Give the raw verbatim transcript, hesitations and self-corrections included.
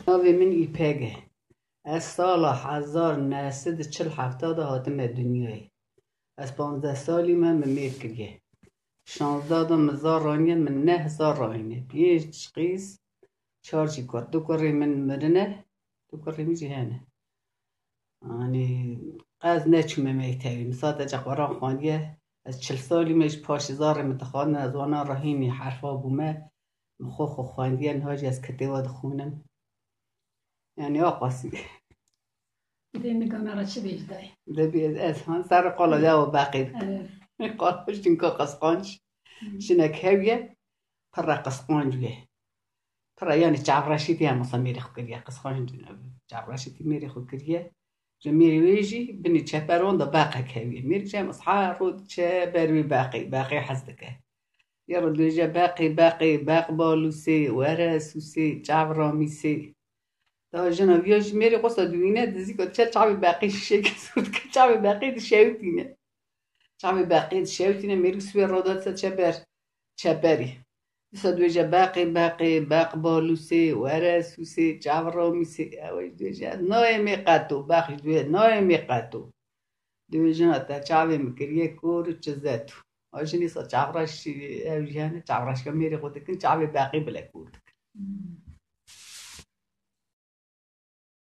Navê min Îpek e. Ez sala hezar neh sed û çil hefta de hatime dinyayê. Ez panzdeh salî me, mi mêr kiriye. Şanzdeh de mi zar raniye, mi neh zar rayîne. Pênc qîz, çar jî kur. Du kurê min mirine, du kurê min jî hene. Yanî ez neçûme mektebî. Mi sate ca Quran xwendiye. Ez çil salî me jî paşê zarê mi dixwendin, ez wana ra hînî herfa bûme. Mi xo xo xwendiye, niha jî ez kitêba dixwînim. Yanî a qasî. Dê mi gana ra çi vejî dayê? De bî ez, ez han serre qala dewa Beqî. Qala jinka qisqanc. Jinek hewiye, pirre qisqanc wiye. Pirre yanî çavreşîtî hem wisa mêrê xo kiriye. Qisqanc çavreşîtî mêrê xo kiriye. Ji mêrê wê jî binî çeperon de beqek hewiye. Mêrik jî hem her rod çeper wê beqî, beqî hez dike. Yero dibêje beqî, beqî, beq balûsê, were sûsê, çav ramîsê. Daha jina viya jî mêrê xo sa diwîne, dizîka çe çavê beqî şişeyke zûr dike, çavê beqî dişewitîne. Çavê beqî dişewitîne, mêrik sibê roda se çeper, çeperî. Dîsa dibêje beqî, beqî, beq balûsê, were sûsê, çav ramîsê. Ew jî dibêje ez nayêmê qeto, beq jî dibê nayêmê qeto. Dibê jina te çavê mi kiriye kor û çi zeto. A jinî sa çavreşî, ew jî hene çavreşka mêrê xo dikin, çavê beqî bile kor dikin.